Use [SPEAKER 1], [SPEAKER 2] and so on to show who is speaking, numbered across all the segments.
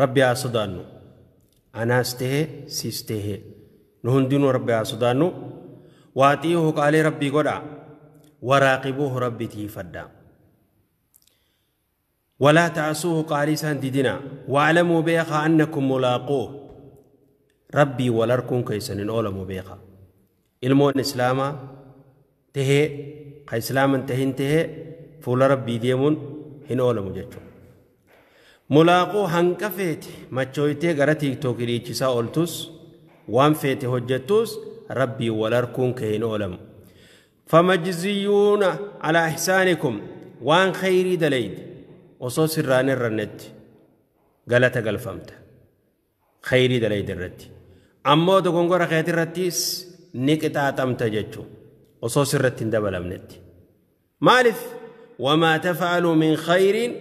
[SPEAKER 1] Rabbi haa sodaannu. Anaas tahee siis tahee nu hundinuu Rabbi haa sodaannu. Waaxiihu qaalii Rabbii godhaa. Waraaqibuuhu Rabbi tiifadhaa. ولا تعصوه قالي سان ديدنا واعلموا بيخا أنكم ملاقوه ربي ولركم كيسن أولموا بيخا ilmoon islaamaa tahee ka islaaman tahin tahee fuula rabbii deemuun hin oolamu jechuudha. Mulaaquu hanqa feete machooytee gara tiiktookii dhiichisaa ooltus waan feete hojjettus rabbii wal harkuun kee hin oolamu. Famajziyyuuna alaa ihsaanikum waan khayrii dalayde osoo sirraan irrannetti galata galfamta. Khayrii dalayde irratti. Ammoo dogongora keetirrattis ni qixaaxamta jechuudha. Osoo sirratti hin dabalamnetti. Maaliif? Wamaa taf'aluu min khayriin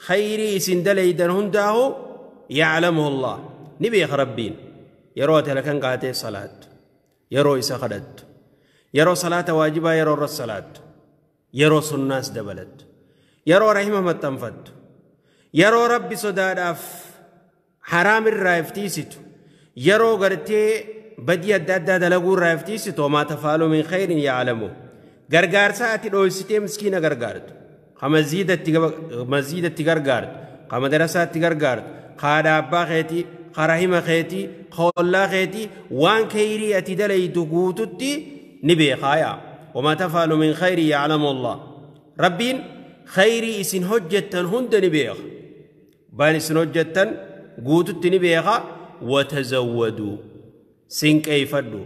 [SPEAKER 1] khayrii isin dalaydan hundaahu ya'lamuhu Allah. Ni beeka Rabbiin. Yeroo ati halkan kaatee salaattu, yeroo isa kadhattu, yeroo salaata waajibaa yeroo irra salaattu, yeroo sunnaas dabalattu, yeroo rahima maxxanfattu, yeroo Rabbi sodaadhaaf haraam irraa iftiisitu, yeroo gartee badii adda addaa dalaguu irraa iftiisitu wamaa taf'aluu min khayrin ya'lamu. Gargaarsa ati dhooysitee miskiina gargaartu, ka masjiidatti gargaartu, ka madarasaatti gargaartu, ka haadha abbaa keetii, ka rahima keetii, ka ollaa keetii waan khayrii ati dalaytu guututti ni beekaaya. Wamaa taf'aluu min khayrin ya'lamu Allah. Rabbiin khayrii isin hojjettan hunda ni beeka. Waan isin hojjettan guututti ni beeka. Watazawwaduu sinqeeyfadhu.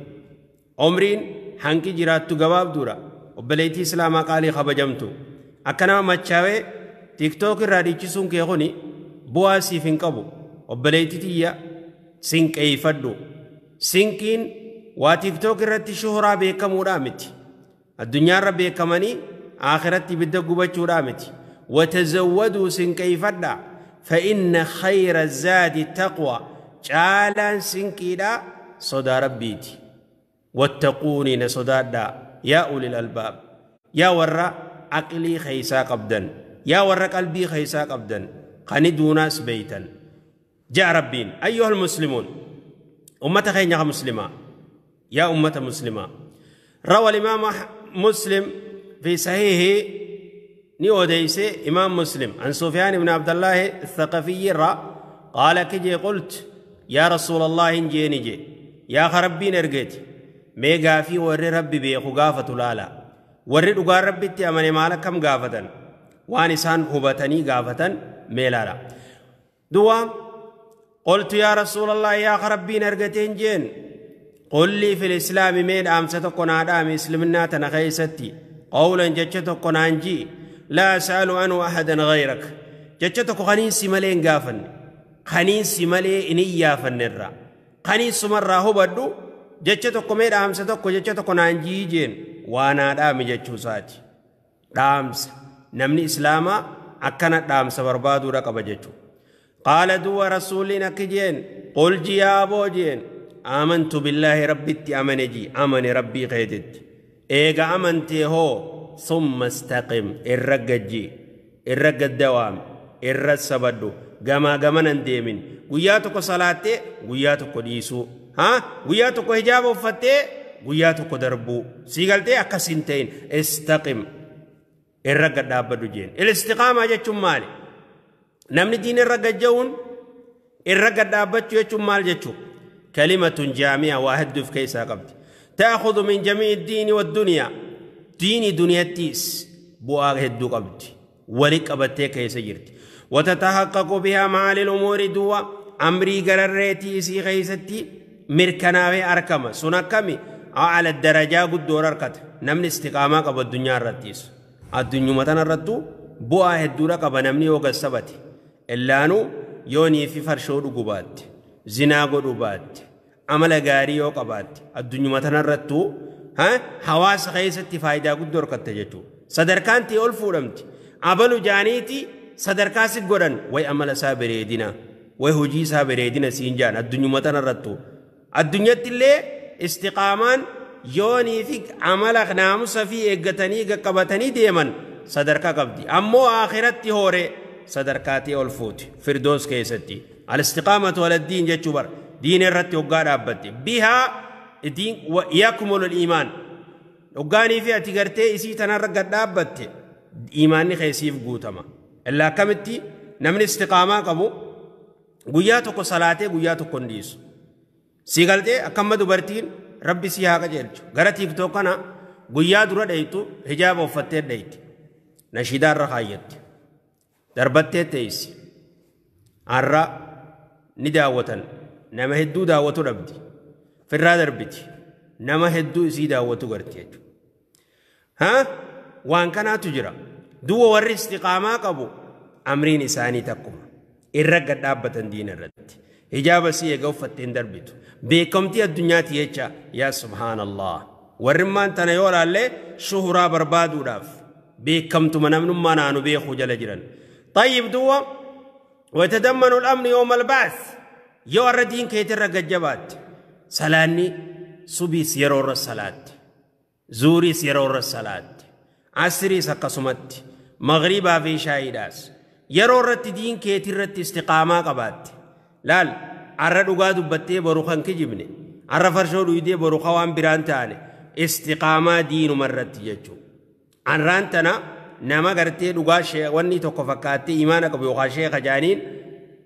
[SPEAKER 1] Umriin hanqi jiraattu gabaabduudha. Obboleettii Islaamaa qaalii kabajamtu. Akka nama machaawee tiiktook irraa dhiichisuun kee kuni bu'aa siif hin qabu. Obboleettii tiyya sinqeeyfadhu. Sinqiin waa tiiktook irratti shuhuraa beekamuudhaa miti. Addunyaarra beekamanii akhiratti ibidda gubachuudhaa miti. Watazawwaduu sinqeeyfadha. Fa'inna khayra zaadi taqwa. Caalaan sinqiidhaa sodaa Rabbiiti. Wattaquuni na sodaadhaa yaa ulil albaab. Yaa warra aqlii keeysaa qabdan, yaa warra qalbii keeysaa qabdan, kani duunaas beeytan. Ja'a Rabbiin ayyuhal muslimuun ummata keenya ka muslimaa yaa ummata muslimaa. Rawa al-imaam Muslim fi sahihi ni odeyse imaam Muslim an Sufyaan ibn Abdallaahi Thaqafiyyi irraa qaala kijee qult yaa Rasuulallah hin jeeni je yaa ka Rabbiin ergeeti mee gaafii warri Rabbi beeku gaafatu laala. Warri dhugaan Rabbitti amane maal akkam gaafatan waan isaan hubatanii gaafatan mee laala. Duwa qultu yaa Rasuulallah yaa ka Rabbiin ergate hin jeen qul lii fil islaami mee dhaamsa tokko naa dhaami islaminaa tana keeysatti qawlan jecha tokko naan jii laa as'alu anhu ahadan ghayrak jecha tokko kaniin si malee hin gaafanne kaniin si malee hin iyyaafanne irraa kaniin sumarraa hubadhu jecha tokko mee dhaamsa tokko jecha tokko naan jii jeen waa naa dhaami jechuu isaati. Dhaamsa namni islaamaa akkana dhaamsa barbaaduudha qaba jechuudha. Qaala duwa rasuuliin akki jeen qul ji yaa aboo jeen aamantu billaahi rabbitti amane ji amane rabbii keetitti. Eega amantee hoo summa istaqim irra gajji irra gaddawaam irra sabadhu gamaa gamanan deemin guyyaa tokko salaattee guyyaa tokko dhiisuu haa guyyaa tokko hijaaba uffattee guyyaa tokko darbuu sii galtee akkas hin ta'in istaqim irra gad dhaabbadhu jeen. Istiqaamaa jechuun maali? Namni diin irra gajja'uun irra gad dhaabbachuu jechuun maal jechuu? Kalimatun jaami'a waa hedduuf keessaa qabdi. Ta'khudhu min jamii'i diini waddunyaa. Diini duniyattiis bu'aa hedduu qabdi. Wali qabattee keessa jirti. Watatahaqqaqu bihaa ma'aalil umuuri duwwa amrii gararreetii isii keessatti mirkanaawee arkama. Sun akkami? Ala darajaa guddoo harkata. Namni istiqaamaa qabu addunyaa irrattis. Addunyuma tana irrattuu bu'aa hedduudha qaba namni yoo gassabate. Illaanuu yoonii fi farshoo dhugu baatte, zinaa godhu baatte, amala gaarii yoo qabaatte addunyuma tana irrattuu hawaasa keessatti faayidaa guddoo harkatta jechuudha. Sadarkaan ta'e ol fuudhamti. Abalu jaaniiti sadarkaa si godhan way amala isaa bareedina, way hojii isaa bareedina siin jaan addunyuma tana irrattuu. Addunyatti illee istiqaamaan yoonii fi amala naamusa fi eeggatanii qaqqabatanii deeman sadarkaa qabdi. Ammoo akhiratti hoore sadarkaa ta'e ol fuuti firdoos keessatti. Al-istiqaamatu ala diin jechuu bara. Diin irratti hoggaa dhaabbatte. Bihaa diin yakmulu al-iimaan. Hoggaanii fi ati gartee isii tanarra gad dhaabbatte iimaanni keessiif guutama. Illaa akkamitti namni istiqaamaa qabu guyyaa tokko salaatee guyyaa tokko hin dhiisu. Si galtee akkamma dubartiin rabbi si haa qajeelchu. Gara TikTok kana guyyaa dura dheeytu hijaaba uffattee dheeyti. Nashiidaa irra kaayyatti. Darbattee teessi. Har'a ni daawwatan. Nama hedduu daawwatu dhabdi. Firraa darbiti. Nama hedduu isii daawwatu garti jechuudha. Haa? Waan kanaatu jira. Duwwa warri istiqaamaa qabu amriin isaanii takkuma. Irra gad dhaabbatan diina irratti. Hijaaba si eega uffattee hin darbitu. Beekamtii addunyaati jecha yaa subhaanallah. Warri tana yoo ilaalle shuhuraa barbaaduudhaaf beekamtuma namnummaa naanu beekuu jala jiran. طيب دوا ويتضمن الأمن يوم البعث يو الردين كيتر جبات سلاني subii yeroo irra salaatte, zuuriis yeroo irra salaatte, asriis akkasumatti, magriibaa fi shaayiidhaas yeroo irratti diin keetii irratti istiqaamaa qabaatte. Laal arra dhugaa dubbattee boru kan kijibne, arra farshoo dhuydee boru kan waan biraan taane, istiqaamaa diinuma irratti jechuudha. Arraan tana nama gartee dhugaa wanni tokko fakkaattee imaana qabu yookaan sheeka jaaniin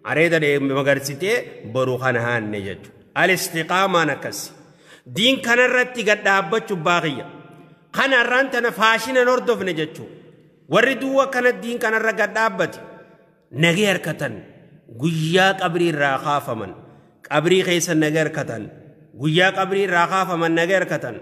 [SPEAKER 1] areeda magarsitee boru kan haanne jechuudha. Al-istiqaamaan akkasi. Diin kanarratti gad dhaabbachuu baaqiyya. Kana arraan tana faashinan hordofne jechuudha. Warri duwwa kana diin kanarra gad dhaabbate nagee harkatan guyyaa qabrii irraa kaafaman, qabrii keessa nagee harkatan, guyyaa qabrii irraa kaafaman nagee harkatan.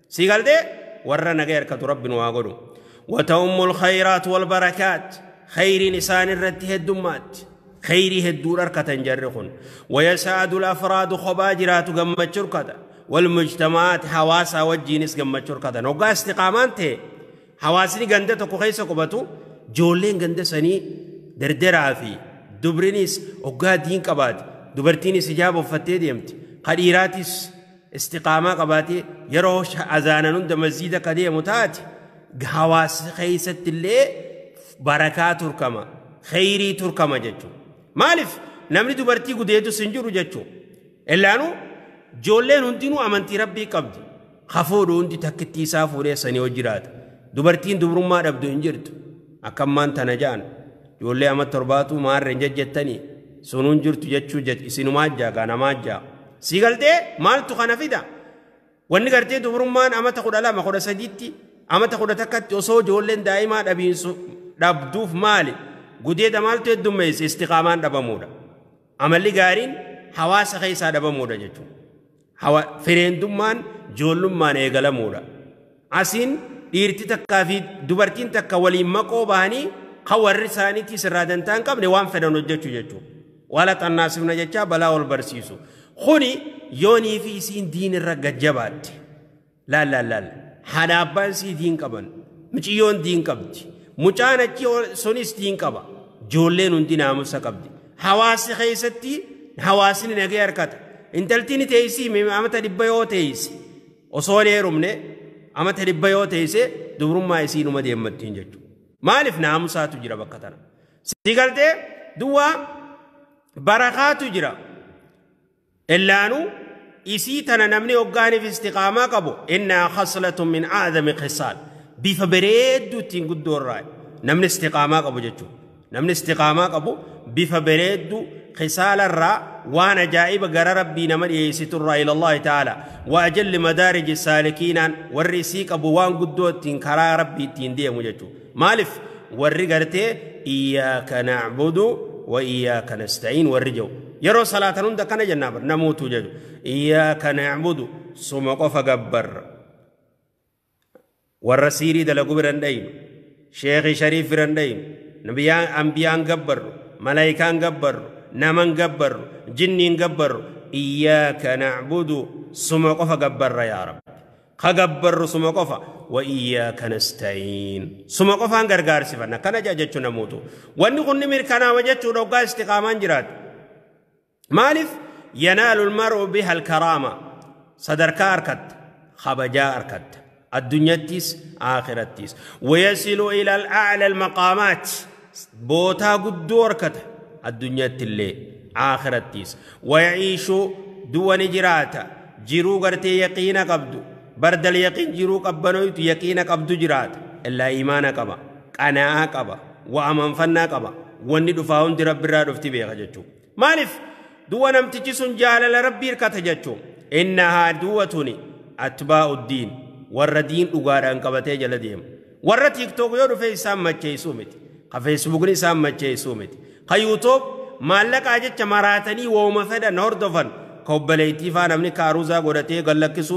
[SPEAKER 1] Si galtee warra nagee harkatu rabbi nu haa godhu. وتؤم الخيرات والبركات خير نسان الرت هدمات خير هدور أركة جرخن ويسعد الأفراد خباجرات قمت شركة والمجتمعات حواسا والجينس قمت شركة نوغا استقامان تي حواسني قندة كخيسة قبتو جولين قندة سني دردرا في دبرينيس وقا دين قباد دبرتينيس إجابة فتي ديمت قديراتيس استقامة قباتي يروش أذانا نند مزيدة قدية متاتي hawaasa keessatti illee barakaa turkama, khayrii turkama jechuudha. Maaliif namni dubartii gudeetus hin jiru jechuudha. Illaanuu ijoolleen hundinuu amantii rabbii qabdi. Hafuudhu hundi takkittii isaa fuudhee sanii hojjiraata. Dubartiin dubrummaa dhabdu hin jirtu. Akka ammaan tana ja'an ijoollee ama torbaatu maarreen jajjattanii sunuun jirtu jechuu isinumaa jaa namaa jaa. Si galtee maaltu kana fida? Wanni gartee dubrummaan amata 12 13tti amata 11tti osoo ijoolleen daa'imaa dhabiinsu dhabduuf maali? Gudeeda maaltu heddummeesse? Istiqaamaan dhabamuudha. Amalli gaariin hawaasa keessaa dhabamuudha jechuudha. Fireendummaan ijoollummaan eegalamuudha. Asiin dhiirti takkaa fi dubartiin takka waliin maqoo bahanii kan warri isaaniitti sirraa dantaa hin qabne waan fedhan hojjechuu jechuudha. Wala xannaasifna jechaa balaa ol barsiisu. Kuni yoonii fi isiin diin irra gajjabaatte. Laal laal laal. Haadha abbaan sii diin qaban, mucayyoon diin qabdi, mucaan achi sunis diin qaba, ijoolleen hundi naamusa qabdi. Hawaasni keessatti hawaasni nagee harkata. Intaltiin teessii amata 100 yoo teesse osoo hin heerumne amata 100 yoo teesse dubrummaa isii numa deemmattiin jechuudha. Maaliif naamusaatu jira bakka tana? Si galtee duwwaa barakaatu jira. Illaanuu isii tana namni hoggaaniif istiqaamaa qabu innaa khaslatun min a'zami khisaal bifa bareedduu ittiin guddoo irraa namni istiqaamaa qabu jechuudha. Namni istiqaamaa qabu bifa bareedduu khisaala irraa waan ajaa'iba gara rabbii nama dhiyeessitu irraa ila Allahi ta'ala wa ajalli madaariji saalikiinaan warri isii qabu waan guddoo ittiin karaa rabbii ittiin deemu jechuudha. Maaliif warri gartee iyyaaka na'budu wa iyyaaka nasta'iin warri jiru. Yeroo salaatan hunda kana jennaa bar namuutu jedhu iyyaaka na'budu suma qofa gabbarra warra siirii dalagu biran dhaynu, sheekhi shariif biran dhaynu, nabiyaan ambiyaan gabbarru, malaayikaan gabbarru, naman gabbarru, jinniin gabbarru, iyyaaka na'budu suma qofa gabbarra yaa rabbi ka gabbarru suma qofa wa iyyaaka nasta'iin suma qofaan gargaarsifanna kana jechuu namuutu. Wanni kun ni mirkanaawa jechuudha hoggaa istiqaamaan jiraatu. Maaliif yanaalu almar'u biha alkaraama sadarkaa harkatta, kabajaa harkatta, addunyattis aakirattis. Wayasilu ila al'a'la almaqaamaat bootaa guddoo harkata addunyatti illee Aakhirattiis. Wayaciishu du'a ni jiraata. Jiruu gartee yaqiina qabdu. Bardal yaqiin jiruu qabbanoytu yaqiina qabdu jiraata. Illaa iimaana qaba. Qanaa'aa qaba. Wa amanfannaa qaba. Wanni dhufaa hundi Rabbirraa dhufti beeka jechuudha. Maaliif? Du'a namtichi sun jaalala Rabbii hirkata jechuudha. Innahaa du'a tuni atbaa'u diin. Warra diin dhugaadhaan qabatee jala deema. Warra TikTok yoo dhufe isaan macheessuu miti. Ka Facebookni isaan macheessuu miti. Ka YouTube maallaqaa jecha maraatanii wooma fedhan hordofan. Ka obboleettii faa namni kaaruuzaa godhatee gallakkisuu.